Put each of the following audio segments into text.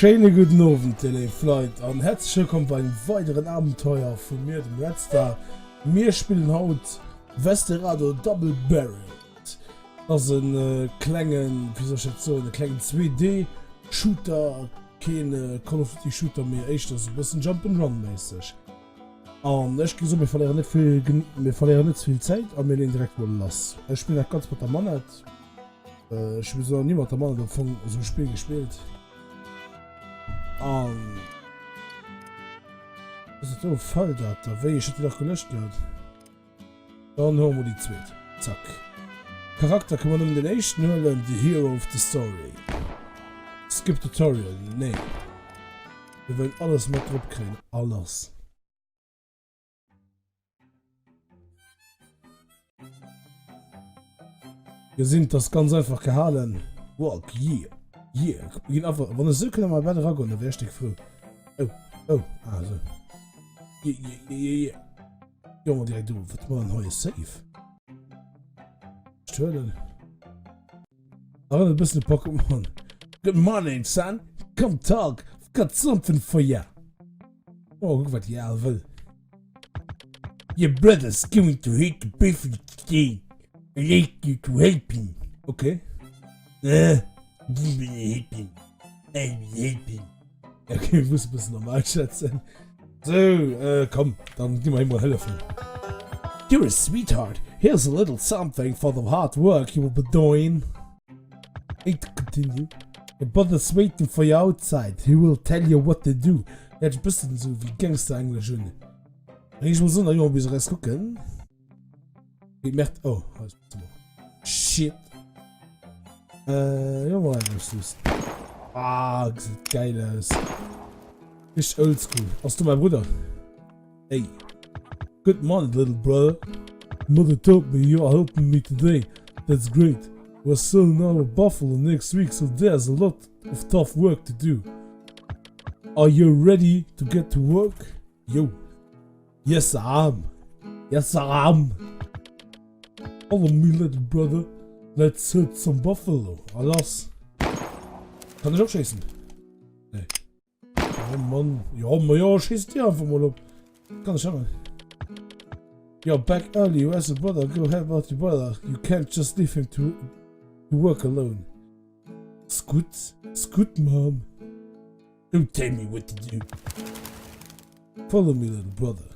Schéine gudden Owend dir léif Leit an häerzlech wëllkomm bei engem weideren Abenteuer vu mir, dem Redstar. Mir spillen haut Westerado Double Barreled. Dat ass e klengen, wéi soll ech dat soen, e klengen 2D Shooter, keen Call of Duty Shooter, mee éischter sou e bëssen Jump and Run méisseg. An ech géing soen, mir verléieren net vill, mir verléieren net ze vill Zäit a mir leeën direkt mol lass. Ech spillen dat Ganzt mat der Manette. Ech hu bis elo nach ni mat der Manette am Fong esou e Spill gespillt. An ass dat do e File-Data? Wéi, ech hat déi dach gelöscht gehat. Dann huele mer déi zweet. Zack. Charakter kënne mer nëmmen den éischten huelen, the hero of the story. Skip tutorial, nee. Mir wëllen alles mat drop kréien, alles. Gesinn, dass ganz einfach gehalen. Walk, yeah, yeah. Mir ginn einfach, wann ech esou kënne an mäi Bett eragoen, da wär ech déck frou. Oh, oh, ah, esou. Yeah, yeah, yeah, yeah, yeah. Jo, mol direkt do. Wat man hei safe? Huelen. Erinnert e bëssen u Pokémon. Good morning, son. Come talk. I've got something for ya. Oh, kuck wat déi al wëll. Your brother's going to hit the buffalo today. I like you to help him. Okay. Äh, you will help him. I will help him. Okay, ich muss e bëssen normal schwätzen. So, äh, komm, dann gi mer him mol hëllefen. You're a sweetheart. Here's a little something for the hard work you will be doing. Wait to continue. Your brother's waiting for you outside. He will tell you what to do. Hört sich bëssen sou wéi Gangster-Englesch un. Dann géing ech mol soen, da gi mer bis ereis kucken. Wéi merkt, oh, hei ass Zimmer. Shit. Äh, jo, mal Englisch. Ah, gesäit geil aus. Richtig oldschool. Ass du mein Bruder? Hey. Good morning, little brother. Mother told me you are helping me today. That's great. We're selling our buffalo next week, so there's a lot of tough work to do. Are you ready to get to work? Yo. Yes I am. Yes I am. Follow me little brother. Let's hit some buffalo. A lass. Kann ech opschéissen? Nee. Oh Mann. Jo, ma jo, schéiss dir einfach mol op. Kann ech awer. You're back early, where's your brother? Go help out your brother. You can't just leave him to, to work alone. Scoot, scoot, mom. Don't tell me what to do. Follow me little brother.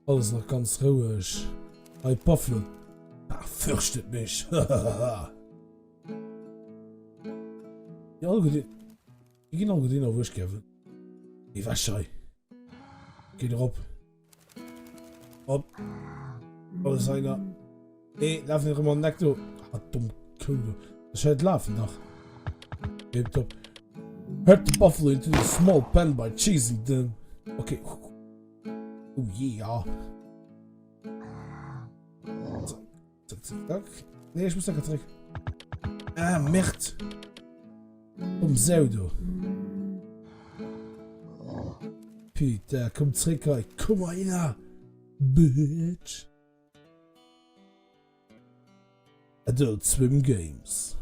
Alles nach ganz roueg. Hei Buffalo. Ah, fürchtet mech. Hahaha. Déi all gudde. Déi ginn all gutt hin, wou ech gär wëll. Ewech hei. Geht erop. Op. Alles einer. Nee, laf net erëm an den Eck do. Ah, dumm Kou do. Dat scheit lafen dach. Hebt op. Herd the buffalo into the small pen by chasing them. Okay. Oh yeah. Zack, zack, zack. Nee, ich muss da zurück. Ah, Merd. Dumm Sau do. Peter, komm zréck hei. Komm mal her. Bitch. Adult Swim Games.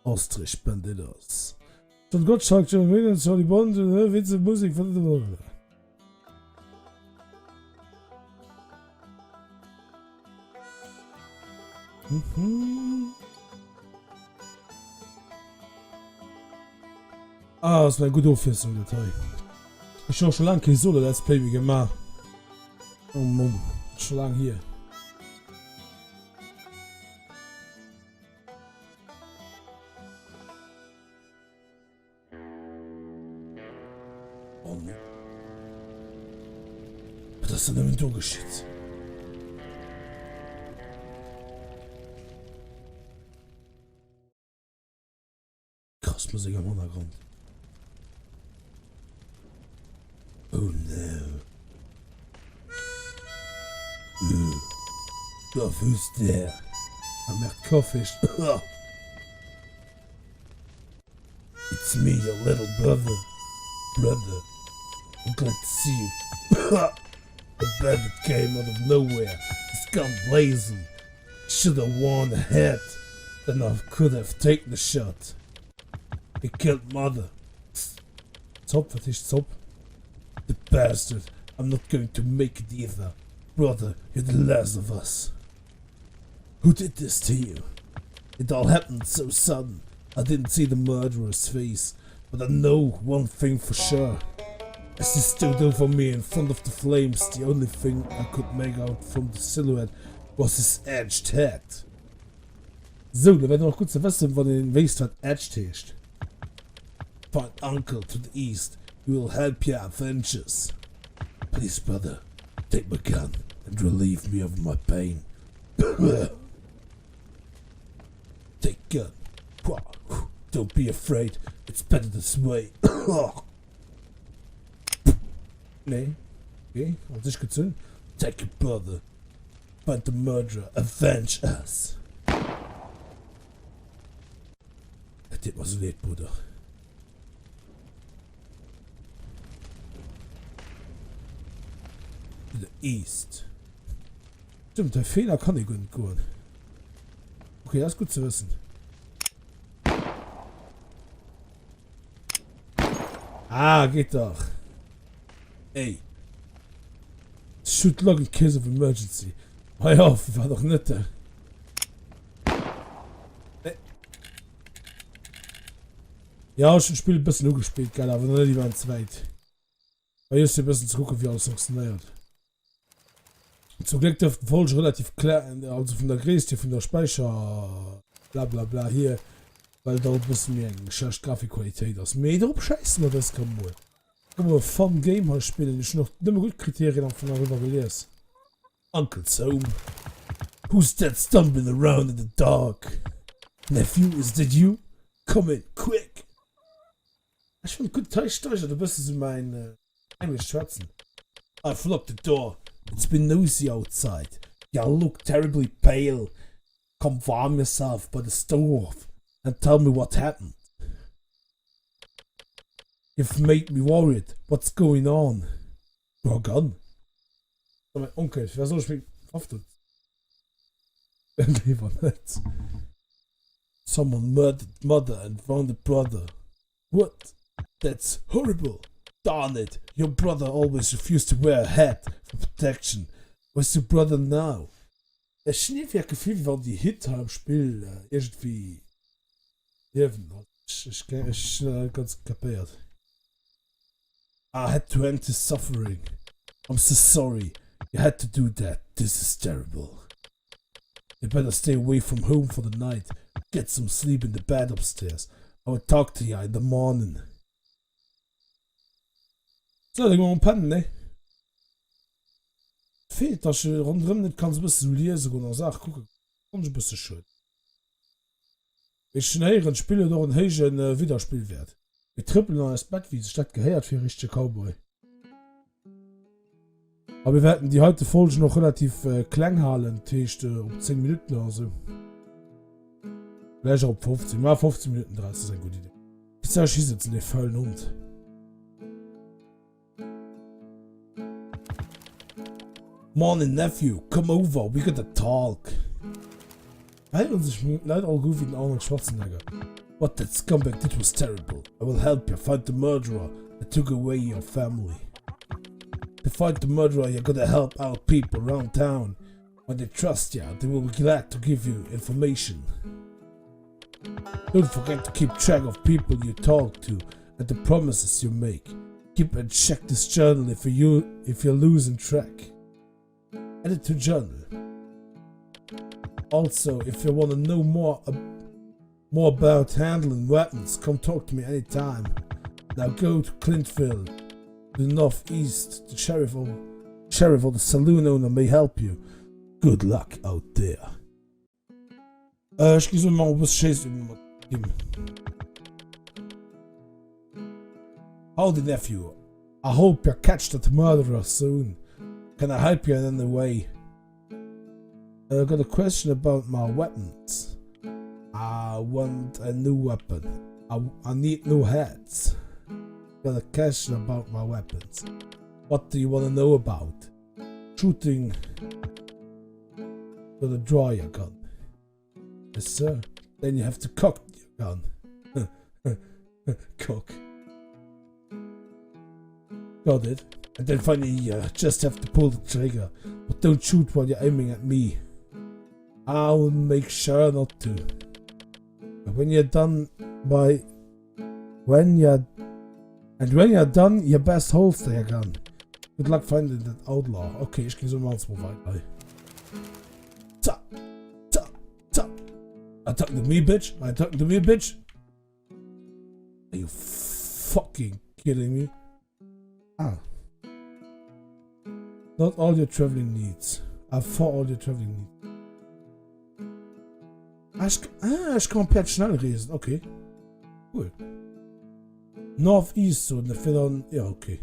Ostrich Bandidos. John Gottschalk, John Williams, Charlie Bond, Witze, Musik. Mhm. Ah, ass eng gutt Ofwiesslung dat hei. Ech hu och scho laang kee Solo Let's Play méi gemaach. Oh Mann, scho laang hier. Oh nee. Wat ass denn nëmmen do geschitt? Krass Musek am Hannergrond. Oh no. Äh. Who's there? Ah merde, Kafficht. It's me, your little brother. Brother. I'm glad to see you. A bandit came out of nowhere, his gun blazing. Should have worn a hat, then I could have taken the shot. He killed mother. Zopp, wat heescht Zopp? The bastard, I'm not going to make it either. Brother, you're the last of us. Who did this to you? It all happened so sudden, I didn't see the murderer's face, but I know one thing for sure. As he stood over me in front of the flames, the only thing I could make out from the silhouette was his edged hat. Sou, da wär et och gutt ze wëssen, wann een wéisst wat edged heescht. Find uncle to the east, he will help ya avenge us. Please brother, take my gun and relieve me of my pain. Take gun. Don't be afraid, it's better this way. Nee, okay, hat sech gezunn. Take it brother. Find the murderer, avenge us! Et deet mer sou leed, Brudder. To the east. Stëmmt, hei Feeler kann ee guer net goen. Okay, dat ass gutt ze wëssen. Ah, geet dach. Ey. Shoot log in case of emergency. Ma ja, firwat och net? Nee. Ja, ech hunn d'Spill e bëssen ugespillt, gell, awer net immens wäit. War just fir e bëssen ze kucken, wéi alles funktionéiert. Zum Gléck dürften d'Folge relativ kleng, also vun der Gréisst hier, vun der Späicher blablabla hier, well et och e bësse méi eng schlecht Grafikqualitéit ass. Mee drop schäisse mer dës Kéier mol. Ka mol e fun Game hei spillen. Ech hunn och nëmme gutt Kriterien am Fong eriwwer gelies. Uncle's home. Who's that stumbling around in the dark? Nephew, is that you? Come in, quick! Ech fannen et gutt, hei steigert e bësse sou mäin englescht Schwätzen. I've locked the door, it's been nosy outside, ya look terribly pale, come warm yourself by the stove and tell me what happened. You've made me worried, what's going on? Draw gun? Ass mäin Onkel, firwat soll ech meng Waff do Léiwer net. Someone murdered mother and wounded brother. What? That's horrible! Darn it, your brother always refused to wear a hat for protection. Where's your brother now? Ech hunn iergendwéi dat Gefill, wéi wann déi Hitt hei am Spill iergendwéi liewen. Ech hunn dat net ganz kapéiert. I had to end his suffering. I'm so sorry you had to do that. This is terrible. You better stay away from home for the night. Get some sleep in the bed upstairs. I will talk to ya in the morning. So, da gi mer mol pennen, ne? Feelt, dass ech ronderëm net kann sou bësse sou liese goen a Saache kucke goen. Fannen ech e bësse schued. Ech hunn héieren, d'Spill huet och en héije Widderspillwäert. Mir trëppelen an eist Bett, wéi sech dat gehéiert fir e richtege Cowboy. A mir wäerten déi heite Folgen och relativ kleng halen, dat heescht op 10 Minutten oder sou. Vläicht och op 15, ma 15 Minutten draus ass eng gutt Idee. Wéi soll ech hisëtzen, dee faulen Hond? Morning nephew, come over, we gotta talk. Verhalen sech meng Leit all guer wéi den Arnold Schwarzenegger. What that scumbag did was terrible, I will help you find the murderer that took away your family. To find the murderer you gotta help out people round town, when they trust ya they will be glad to give you information. Don't forget to keep track of people you talk to and the promises you make. Keep and check this journal if you if you're losing track. Add it to journal. Also, if you want to know more ab more about handling weapons, come talk to me anytime. Now go to Clintville, to the northeast. The sheriff or sheriff or the saloon owner may help you. Good luck out there. Ech gi soen mer e bësse Schéiss üben mat him. Howdy nephew, I hope ya catch that murderer soon. Can I help you in any way? I got a question about my weapons. I want a new weapon. I, I need new hats. Got a question about my weapons. What do you want to know about? Shooting with a draw your gun. Yes sir. Then you have to cock your gun. Cock. Got it. And then finally you just have to pull the trigger. But don't shoot while you're aiming at me. I'll make sure not to. But when you're done by... When you're... And when you're done, you best holster your gun. Good luck finding that outlaw. Okay, ech ginn sou mol weiter hei. Ta, ta, ta. Are you talking to me, bitch? Are you talking to me, bitch? Are you fucking kidding me? Ah. Not all your traveling needs. Ah, for all your traveling needs. Ah, ech, ah, ech kann per schnell reesen. Okay. Cool. North East, so, dat wär dann, ja, okay.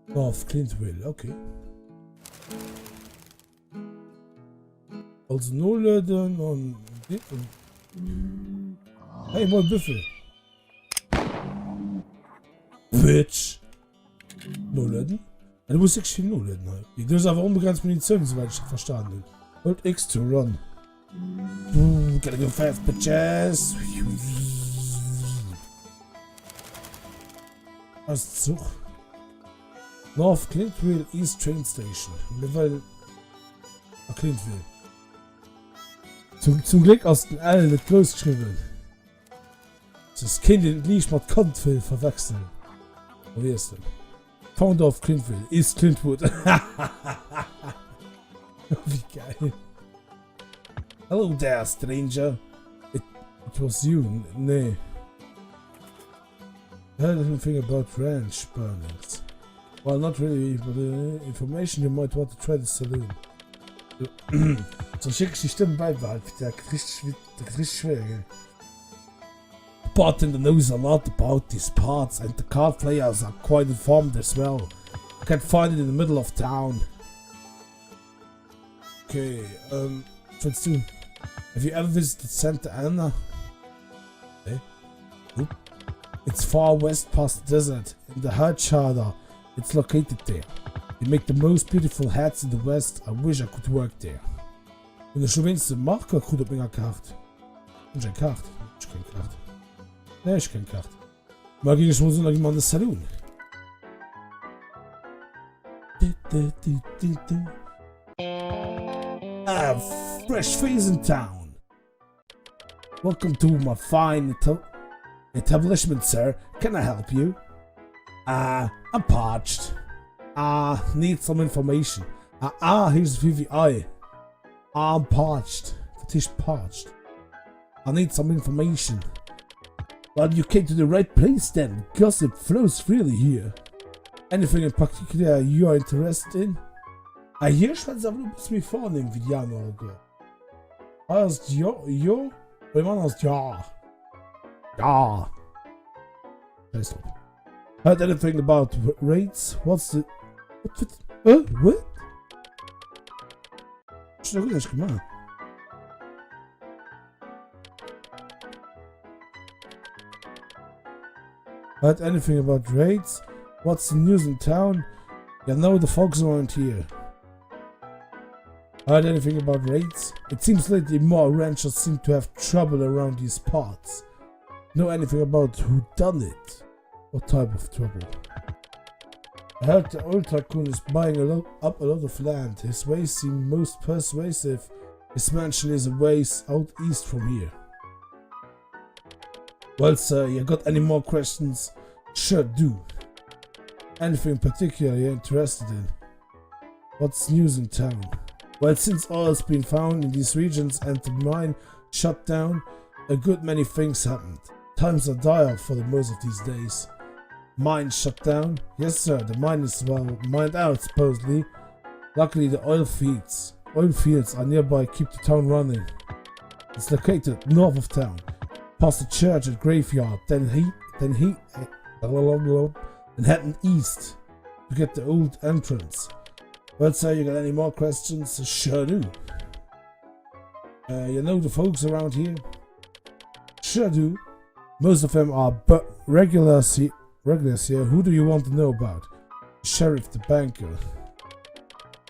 North Clintville, okay. Also nolueden an Hey, moin Büffel. Bitch. Nolueden. Ja, du musst wirklich viel nolueden hei. Du hast awer onbegrenzt Munition, soweit ich das verstanden habe. Hold X to run. Gotta go fast, bitches. Ass Zuch. North Clintville East Train Station. Mir wëllen a Clintville. Zum, zum Gléck ass den L net grouss geschriwwen. Soss kéint een et liicht mat Cantville verwechseln. Verwiesselen. Founder of Clintville, East Clintwood. Wéi geil. Hello there, stranger. It, it was you. Nee. Heard anything about ranch burnings? Well, not really, but uh, information you might want to try the saloon. Soll ech wierklech déi Stëmm bäibehalen? Dat gëtt richteg, dat gëtt richteg schwéier, gell? The bartender knows a lot about these parts and the card players are quite informed as well. You can find it in the middle of town. Okay, ähm, wat wëlls du? Have you ever visited Santa Ana? Nee. Nope. It's far west past the desert, in the Herd Charter. It's located there. They make the most beautiful hats in the west. I wish I could work there. Hunn ech lo wéinst e Marker krut op menger Kaart? Hunn ech eng Kaart? Ech keng Kaart. Nee, ech keng Kaart. Ma ginn ech mol soen, da gi mer an de Saloon. Ah, fresh face in town. Welcome to my fine establishment, sir. Can I help you? Ah, I'm parched. Ah, need some information. Ah, ah, here's VVI. I'm parched. Wat heescht parched? I need some information. Well, you came to the right place then. Gossip flows freely here. Anything in particular you are interested in? Ah, hie schwätzt awer e bësse méi vornehm wéi déi aner alleguer. Hei ass et jo, jo, bei deem aneren ass et ja. Ja. Scheiß drop. Heard anything about raids? What's the... What? What? Uh, what? Ech hunn da guer näischt gemaach. Heard anything about raids? What's the news in town? You know the folks around here. Heard anything about raids? It seems lately more ranchers seem to have trouble around these parts. Know anything about who done it? What type of trouble? I heard the old tycoon is buying a lot, up a lot of land. His ways seem most persuasive. His mansion is a ways out east from here. Well, sir, you got any more questions? Sure do. Anything in particular you're interested in? What's news in town? Well, since oil's been found in these regions and the mine shut down, a good many things happened. Times are dire for the most of these days. Mine shut down? Yes, sir, the mine is well mined out, supposedly. Luckily, the oil fields, oil fields are nearby keep the town running. It's located north of town, past the church and graveyard, then he, then he, and heading east to get the old entrance. Well, sir, you got any more questions? Sure do. Uh, you know the folks around here? Sure do. Most of them are but regulars, regulars here. Who do you want to know about? The sheriff, the banker.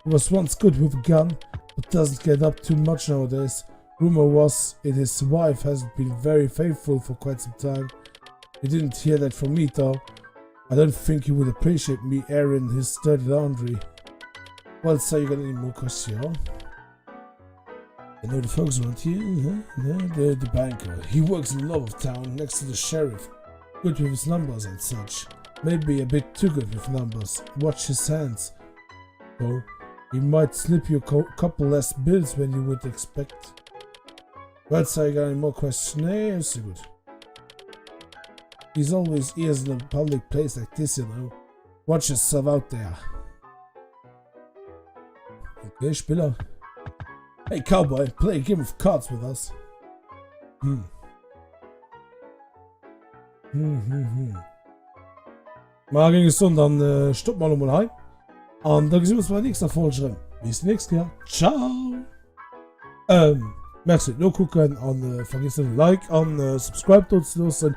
He was once good with a gun, but doesn't get up too much nowadays. Rumor was it his wife hasn't been very faithful for quite some time. You didn't hear that from me though. I don't think he would appreciate me airing his dirty laundry. Well, so you got any more questions? You know the folks around here? Huh? No, the, the banker. He works in the love of town next to the sheriff. Good with his numbers and such. Maybe a bit too good with numbers. Watch his hands. Though, he might slip you a couple less bills than you would expect. Well, so you got any more questions? Nee, ist so gut. He's always ears in a public place like this, you know. Watch yourself out there. Okay, Spiller. Hey, Cowboy, play a game of cards with us. Hm. Hm, hm, hm. Ma géing ech soen, dann äh, stopp mal emol hei. An da gesi mir uns bei der nächster Folge rëm. Bis nächst Kéier. Ciao! Ähm, merci fir d'Nokucken an äh, vergiss net Like an äh, Subscribe do ze loossen.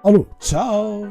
Allo, ciao!